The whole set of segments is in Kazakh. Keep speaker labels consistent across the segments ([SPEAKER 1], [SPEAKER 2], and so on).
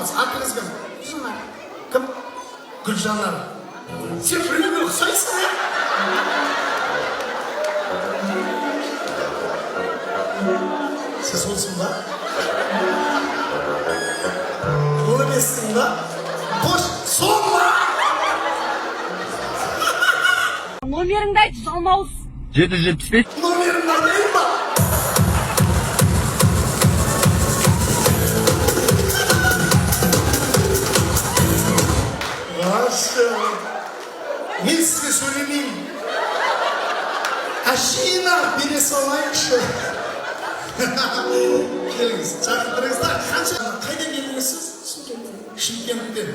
[SPEAKER 1] Атыңыз кім?
[SPEAKER 2] Жанар.
[SPEAKER 1] Кім? Гүлжанар. Сен біреуге ұқсайсың, иә? Сен солсың ба? Ол емессің ба? Қош, сол ма?
[SPEAKER 2] Номеріңді айт, жалмауыз.
[SPEAKER 3] 775.
[SPEAKER 1] Номерімді айтайын ба? Вообще. Мен сізге сөйлемеймін. Әшейін ақ бере салайыншы. Келіңіз, жақын тұрыңыз да. Қанша, қайдан келдіңіз сіз?
[SPEAKER 2] Шымкенттен.
[SPEAKER 1] Шымкенттен.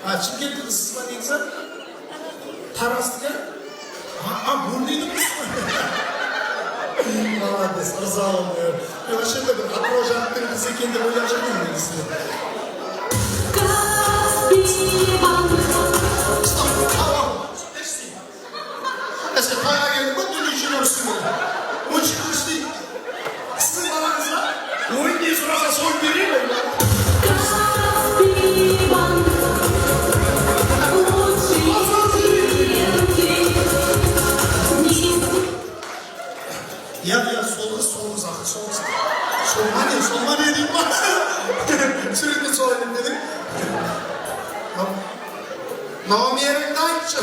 [SPEAKER 1] А, Шымкенттің қызысыз ба негізі? Тараздікі? А, Бөрлидің қызы ма? Молодец, ырза болдым. Мен вообще бір Атырау жақтың қызы екен деп ойлап жүрдім негізінде.
[SPEAKER 2] Каспий банк.
[SPEAKER 1] Стоп, ау, ау, подожди. Сен тойға келдің ба, дүние жинап ғой. Ойыншық дейді. Сіздің балаңыз ба? Ой, не сұраса, соны беремін.
[SPEAKER 2] Каспий банк. Лучший клиенты.
[SPEAKER 1] Иә, сол қыз, сол қыз, ақыл, сол қыз. Сол ма не, сол ма не деймін ба? Суретке солай деп едің. Номеріңді айтшы.